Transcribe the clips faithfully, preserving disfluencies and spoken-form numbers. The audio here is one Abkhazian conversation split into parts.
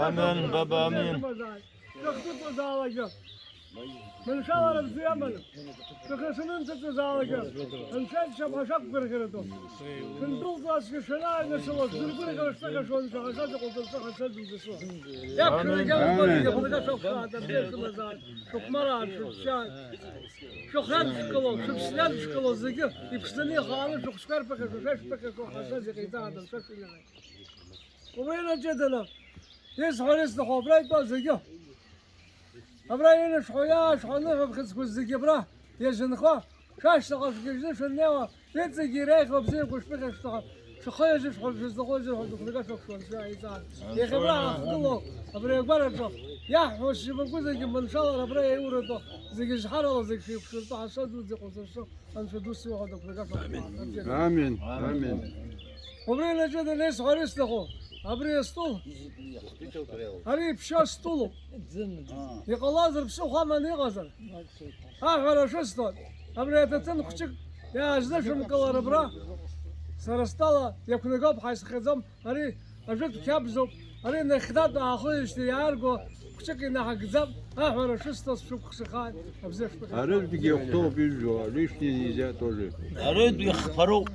Амин, баба, амин. Шәахҭыҵуазаалакгьы, маншәалара бзиаманы, шәахьынцәыҵуазаалакгьы, Анцәа ишьапҟа шәақәгәырӷьаратәы, шәындәылҵуазшәа шәанааҩнашылоз, шәдыргәырӷьо шәԥыхьашәон, шәаҳасаб иҟалҵо шәыхацәа дузасуан. Иаԥхьарагьы амгәахәгьы хәыҷык шәыхаадыртәеит шәымазааит, шәыхәмараа, шәыцәшьаа, шәыхран шәкыло, шәыԥсран шәкыло зегьы иԥшӡаны ихааны шәыхәыҷқәа рԥыхьашәа шәа шәԥыхьашәо ҳасаб иҟаиҵааит Анцәа шәыҩнала. Убри наҷыданы, исҳәар исҭаху абра итәоу зегьы. Абра инышәхуа, иаашәхуа аныҳәа бӷьыцқәа зегьы абра иазынхо, шәашьҭахь шәгьежьны шәаннеиуа, иҵегьы иреиӷьу абзиақәа шәԥыхьашәҭаха, шәхы иазышәҳәо шәызҭаху зегьы ҳәа дықәнагашәа шәуанцәа иҵаан. Иахьа абра ҳахгылоу абри агәараҿы, иаҳҳәо шьыбагәы зегьы маншәалара абра иаиуратәы, зегьы зҳарала, зегь шәеиқәшәыртәы ҳасаб дуӡӡа иҟоу зыршо. Анцәа ду сиуаҳәа дықәнагап. Амин. Амин. Амин. Убри наҷыданы исҳәар исҭаху, абри астол. Ари иԥшьоу стулуп. Иҟалозар, ԥсыхәа аманы иҟазар. Аҳәара шәысҭоит. Абри аҭаҭын хәҷык иаазнышәымкылар абра. Сара стәала иақәнагоуп, ҳаизхьаӡом. Ари ажәытә қьабзоуп, ари нахьхьи аахыижьҭеи иаарго хәҷык инаҳагӡап, аҳәара шысҭаз шәықәхшахааит, абзиа шәԥыхьашәааит. Арыжәтәгьы иахәҭоуп ижәжәо, лишний нельзя тоже. Арыжәтә ихԥароуп,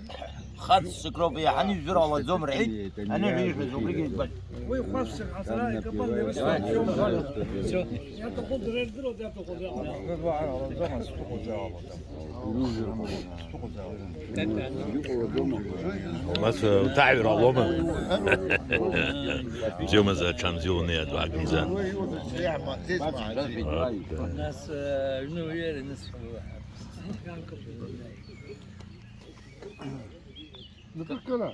хаццакроуп, еиҳаны ижәжәыр ҟалаӡом рҳәеит, аныҳәа ижәыз убригьы избан. Уи хәаԥшцәак ҳацара икапан ирысуа. Иаҭаху дара ирдыруеит, иаҭаху дара. Убас, э, уҭаҩра ҟалома? Бзиоума, аҽанбзиа унеи, адәы аагымза. Нас, э, аҩны уиар, инысхуа. Напрыгкала.